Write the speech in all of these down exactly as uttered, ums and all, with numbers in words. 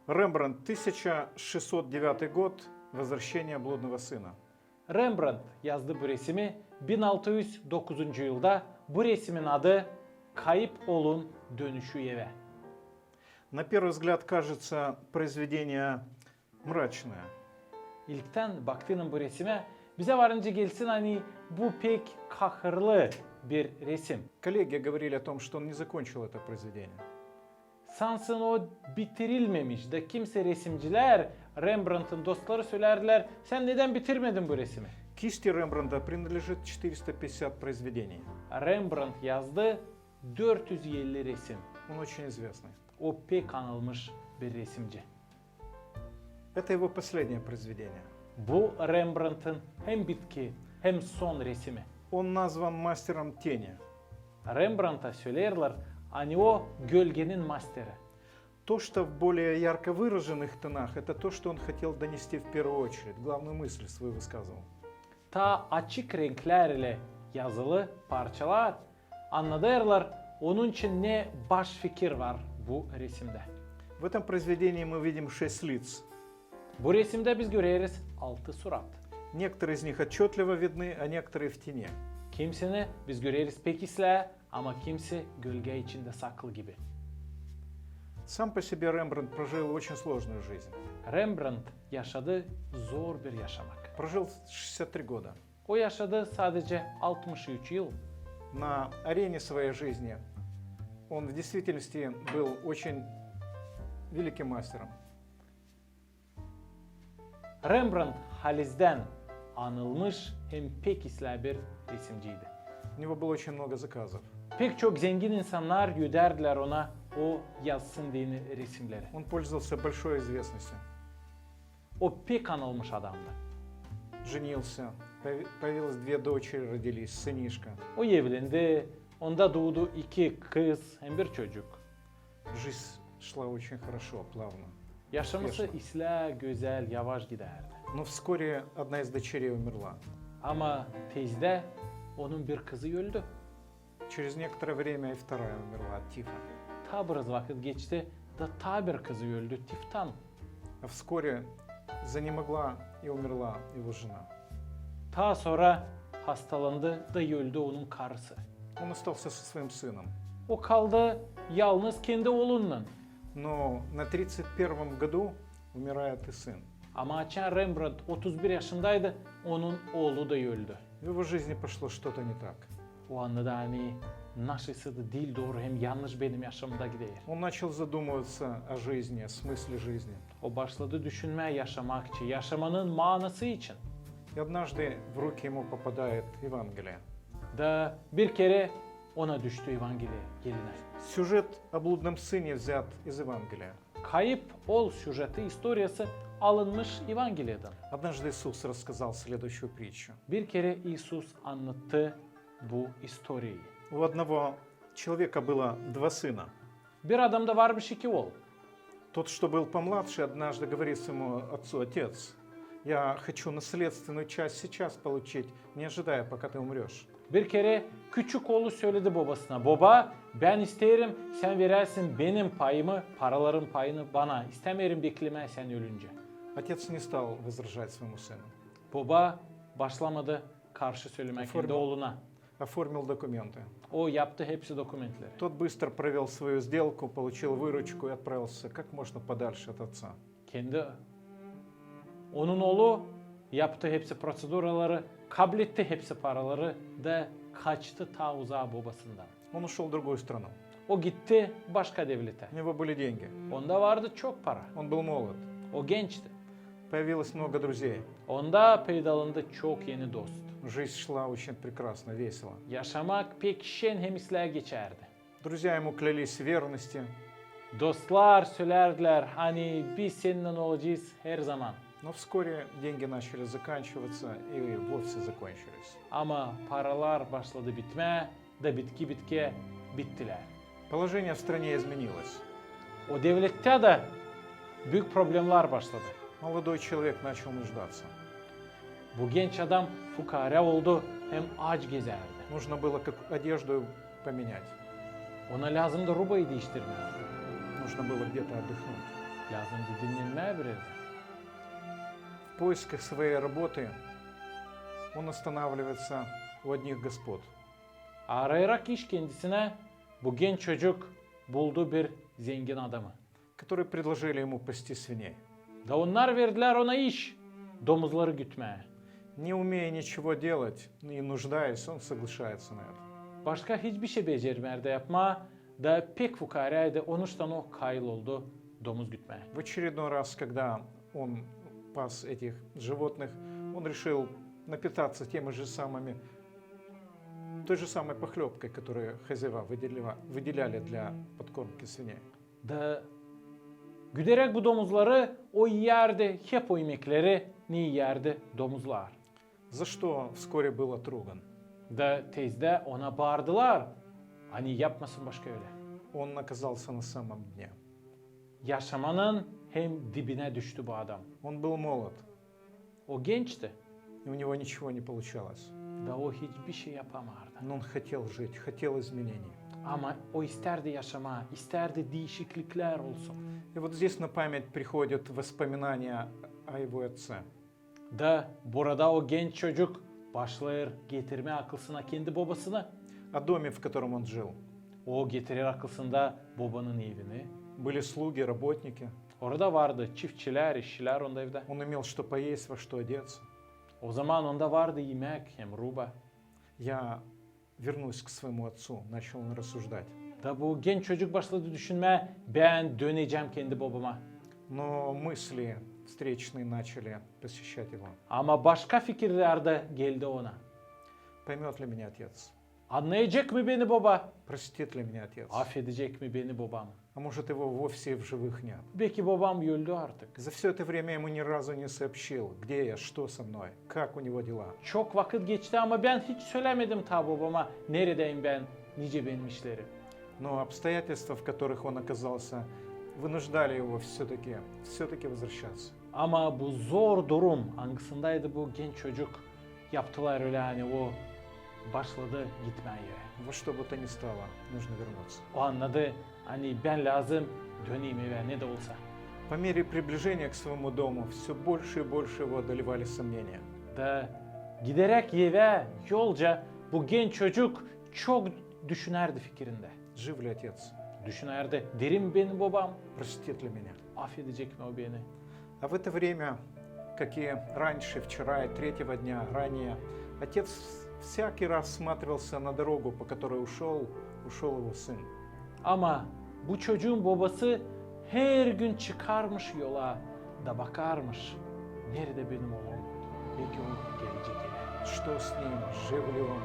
Рембрандт, тысяча шестьсот девятый год, «Возвращение блудного сына». Rembrandt yazdı bu resimi bin altı üz dokuzuncu yılda. Bu resimin adı Kayıp oolun dönüşü evä. На первый взгляд кажется произведение мрачное. İlktän baktıınnan bu resimä, bizä varınca gelsin, ani bu pek kahırlı bir resim. Коллеги говорили о том, что он не закончил это произведение. Sansın o bitirilmemiş, da kimsä resimcilär, Rembrandtın dostları sölerdilär: sän nedän bitirmedin bu resimi? Кисти Рембрандта принадлежит четыреста пятьдесят произведений. Rembrandt yazdı dört üz elli resim. Он очень известный. O pek anılmış bir resimci. Это его последнее произведение. Bu Rembrandtın hem bitki, hem son resimi. Он назван мастером тени. Rembrandta söleerlär, ani o gölgenin masteri. То, что в более ярко выраженных тонах, это то, что он хотел донести в первую очередь, главную мысль свою высказывал. Taa açık renklär ile yazılı parçalar annadêrlar onun için, ne baş fikir var bu resimdä. В этом произведении мы видим шесть лиц. Bu resimdä biz göreriz altı surat. Некоторые из них отчетливо видны, а некоторые в тени. Kimisini biz göreriz pek islää, ama kimisi gölgä içindä saklı gibi. Сам по себе Рембрандт прожил очень сложную жизнь. Rembrandt yaşadı zor bir yaşamak. Прожил шестьдесят три года. O yaşadı sadece altmış üç yıl. На арене своей жизни он в действительности был очень великим мастером. Rembrandt halizdän anılmış hem pek islää bir resimciydi. У него было очень много заказов. Pek çok zengin insannar göderdilär ona o yazsın deyni resimneri. Он пользовался большой известностью. O pek anılmış adamdı. Женился. Появи- Появилось две дочери, родились, сынишка. O evlendi, onda duudu iki kız hem bir çocuk. Жизнь шла очень хорошо, плавно. Yaşaması Yaşamak. islää, gözäl, yavaş gidärdi. Но вскоре одна из дочерей умерла. Ama tezdä onun bir kızı öldü. Через некоторое время и вторая умерла от тифа. Taa biraz vakıt geçti, da taa bir kızı öldü tiftan. А вскоре занемогла и умерла его жена. Taa sora hastalandı da öldü onun karısı. Он остался со своим сыном. O kaldı yalnız kendi oolunnan. Но на тридцать первом году умирает и сын. Ama açan Rembrandt otuz bir yaşındaydı, onun oolu da öldü. В его жизни пошло что-то не так. O annadı, ani naşeysa da diil dooru hem yannış benim yaşamamda gider. Он начал задумываться о жизни, о смысле жизни. O başladı düşünmää yaşamak için, yaşamanın maanası için. И однажды в руки ему попадает Евангелие. Da bir kerä ona düştü Evangeliya, gelinä. Сюжет о блудном сыне взят из Евангелия. Kayıp ool süjeti, istoriyası alınmış Evangeliyadın. Однажды Иисус рассказал следующую притчу. Bir kerä İisus annattı bu istoriyayı. У одного человека было два сына. Bir adamda varmış iki ool. Тот, что был помладше, однажды говорит своему отцу: «Отец, я хочу наследственную часть сейчас получить, не ожидая, пока ты умрёшь». Bir kerä küçük oolu söledi bobasına: «Boba, bän isteerim, sän verärsin benim payımı, paraların payını bana. İstämeerim beklemää sän ölüncä». Отец не стал возражать своему сыну. Boba başlamadı karşı sölemää kendi Оформил. Ooluna. Оформил документы. O yaptı hepsi dokumentleri. Тот быстро провёл свою сделку, получил выручку и отправился как можно подальше от отца. Kendi, onun oolu yaptı hepsi proseduraları, kabletti hepsi paraları da kaçtı taa uzaa bobasından. Он ушёл в другую страну. O gitti başka devletä. У него были деньги. Onda vardı çok para. Он был молод. O gençti. Появилось много друзей. Onda peydalandı çok eni dost. Жизнь шла очень прекрасно, весело. Yaşamak pek şen hem islää geçärdi. Друзья ему клялись в верности. Dostlar sölärdilär, ani biz seninnän olacez herzaman. Но вскоре деньги начали заканчиваться и вовсе закончились. Ama paralar başladı bitmää, da bitki-bitkä bittilär. Положение в стране изменилось. O devlettä dä büük problemlär başladı. Молодой человек начал нуждаться. Bu genç adam fukaarä oldu hem ac gezärdi. Нужно было как одежду поменять. Ona lääzımdı rubayı diiştirmää. Нужно было где-то отдохнуть. Lääzımdı dinnenmää bir erdä. В поисках своей работы он останавливается у одних господ. Arayarak iş kendisinä, bu genç çocuk buldu bir zengin adamı. Которые предложили ему пасти свиней. Da onnar verdilär ona iş, domuzları gütmää. Не умея ничего делать и нуждаясь, он соглашается на это. Başka hiçbir şey becermärdi yapmaa, da pek fukaaraydı, onuştan o kayıl oldu domuz gütmää. В очередной раз, когда он пас этих животных, он решил напитаться теми же самыми, той же самой похлёбкой, которую хозяева выделила- выделяли для подкормки свиней. Da güderäk bu domuzları, o iyärdi hep o imekleri, ne iyärdi domuzlar. За что вскоре был отруган. Da tezdä ona baardılar, ani yapmasın başka ölä. Он оказался на самом дне. Yaşamanın hem dibinä düştü bu adam. Он был молод, O gençti. И у него ничего не получалось. Da o hiçbir şey yapamardı. Но он хотел жить, хотел изменений. Ama o istärdi yaşamaa, istärdi diişikliklär olsun. И вот здесь на память приходят воспоминания о его отце. Da burada o genç çocuk başlêêr getirmää akılsına kendi bobasını. О доме, в котором он жил. O getirer akılsında bobanın evini. Были слуги, работники. Orada vardı çiftçilär, işçilär onda evdä. Он имел что поесть, во что одеться. O zaman onda vardı imäk hem ruba. Я вернусь к своему отцу, начал он рассуждать. Da bu genç çocuk başladı düşünmää, bän dönecäm kendi bobama. Но мысли встречные начали посещать его. Ama başka fikirlär dä geldi ona. Поймёт ли меня отец? Annayacek mı beni boba? Простит ли меня отец? Afedecek mi beni bobam? А может, его вовсе и в живых нет? Beki bobam öldü artık. За всё это время ему ни разу не сообщил, где я, что со мной, как у него дела. Çok vakıt geçti, ama bän hiç sölämedim taa bobama, neredäyim bän, nicä benim işlerim. Но обстоятельства, в которых он оказался, вынуждали его всё-таки, всё-таки возвращаться. Ama bu zor durum, angısındaydı bu genç çocuk, yaptılar ölä, ani o başladı gitmää evä. Во что бы то ни стало, нужно вернуться. O annadı, ani bän lääzım döneyim evä, ne dä olsa. По мере приближения к своему дому всё больше и больше его одолевали сомнения. Da gideräk evä yolca bu genç çocuk çok düşünärdi fikirindä. Жив ли отец? Düşünärdi, diri mi benim bobam? Простит ли меня? Afedecek mi o beni? А в это время, как и раньше, вчера и третьего дня ранее, отец всякий раз всматривался на дорогу, по которой ушёл, ушёл его сын. Ama bu çocuun bobası her gün çıkarmış yola da bakarmış, neredä benim oolum, beki o gelecek evä. Что с ним, жив ли он?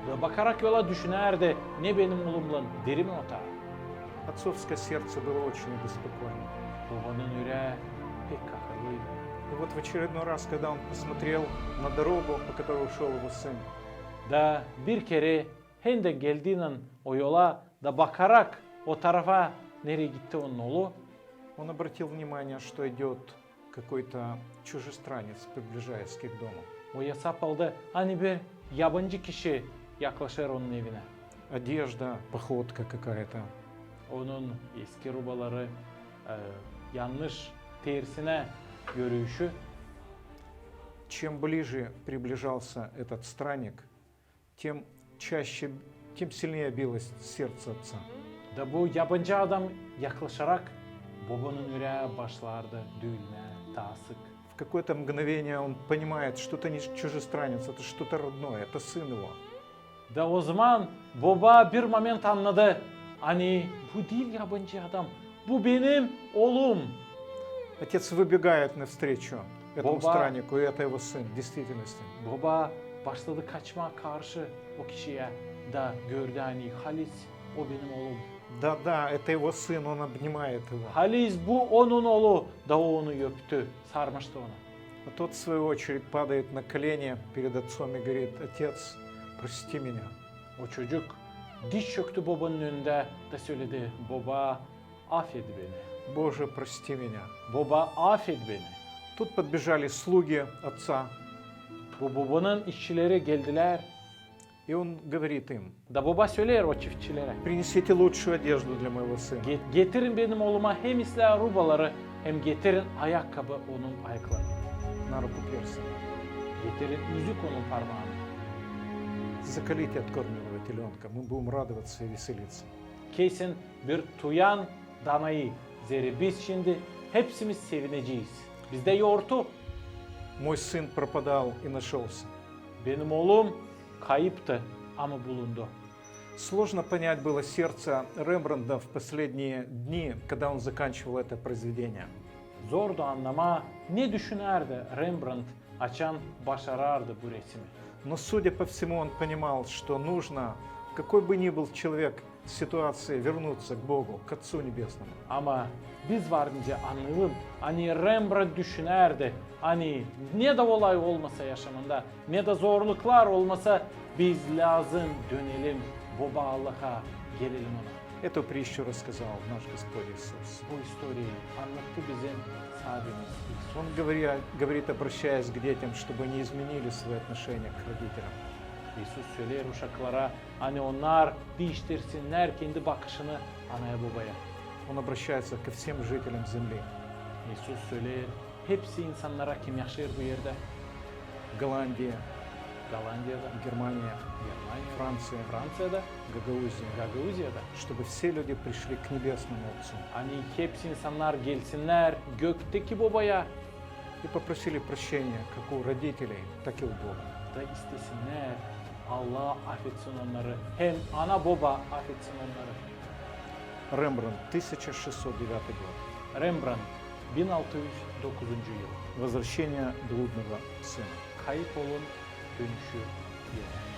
Da bakarak yola düşünärdi, ne benim oolumnan, diri mi o taa? Отцовское сердце было очень обеспокоено. Bobanın ürää pek kahırlıydı. И вот в очередной раз, когда он посмотрел на дорогу, по которой ушёл его сын, Da bir kerä hendä geldiynän o yola da bakarak o tarafa, nereyi gitti onun oolu, он обратил внимание, что идёт какой-то чужестранец, приближаясь к их дому. O esap aldı, ani bir yabancı kişi yaklaşêr onun evinä. Одежда, походка какая-то. Onun eski rubaları, e, yannış, tersinä yürüyüşü. Чем ближе приближался этот странник, тем чаще, тем сильнее билось сердце отца. Da bu yabancı adam yaklaşarak, bobanın ürää başlardı düüymää taa sık. В какое-то мгновение он понимает, что это не чужестранец, это что-то родное, это сын его. Da o zaman boba bir moment annadı, ani bu diil yabancı adam, bu benim oolum. Отец выбегает навстречу этому Боба. Страннику, и это его сын, в действительности. Boba başladı kaçmaa karşı o kişiyä, da gördü, ani haliz o benim oolum. Да-да, это его сын, он обнимает его. Haliz bu onun oolu, da o onu öptü, sarmıştı onu. А тот, в свою очередь, падает на колени перед отцом и говорит: «Отец, прости меня». O çocuk diz çöktü bobanın önündä da söledi: «Boba, afet beni. «Боже, прости меня». Boba, afet beni.» Тут подбежали слуги отца, Bu bobanın işçileri geldilär. и он говорит им: Da boba söleer o çiftçilerä: «Принесите лучшую одежду для моего сына». «Ge-, getirin benim ooluma hem islää rubaları, Hem getirin ayakkabı onun ayaklarına. На руку перса. Getirin üzük onun parmaana. Заколите откормленного теленка, мы будем радоваться и веселиться. Kesin bir tuyan danayı, zerä biz şindi hepsimiz sevinecez. Bizdä yortu. Мой сын пропадал и нашёлся. Benim oolum kayıptı, ama bulundu. Сложно понять было сердце Рембрандта в последние дни, когда он заканчивал это произведение. Zordu annamaa, ne düşünärdi Rembrandt, açan başarardı bu resimi. Но, судя по всему, он понимал, что нужно, какой бы ни был человек в ситуации, вернуться к Богу, к Отцу Небесному. Ama biz var nicä annêêrız, ani Rembrandt düşünärdi, ani ne dä olay olmasa yaşamında, ne dä zorluklar olmasa, biz lääzım dönelim Boba Allaha, gelelim Ona. Эту притчу рассказал наш Господь Иисус. Bu istoriyayı annattı bizim Saabimiz İisus. Он говоря- говорит, обращаясь к детям, чтобы они изменили свои отношения к родителям. İisus söleer uşaklara, ani onnar diiştirsinnär kendi bakışını anaya-bobaya. Он обращается ко всем жителям земли. İisus söleer hepsi insannara, kim yaşêêr bu erdä. Голландия, Gollandiyada, Германия, Germaniyada, Франция, Fransiyada, Гагаузия, Gagauziyada. Чтобы все люди пришли к небесному Отцу. Ani hepsi insannara gelsinnär gökteki Bobaya. И попросили прощения как у родителей, так и у Бога. Da istesinnär Allah afetsin onnarı, hem ana-boba afetsin onnarı. Рембрандт, тысяча шестьсот девятый год. Rembrandt, bin altı üz dokuzuncu yıl. Возвращение блудного сына. Kayıp oolun dönüşü eri.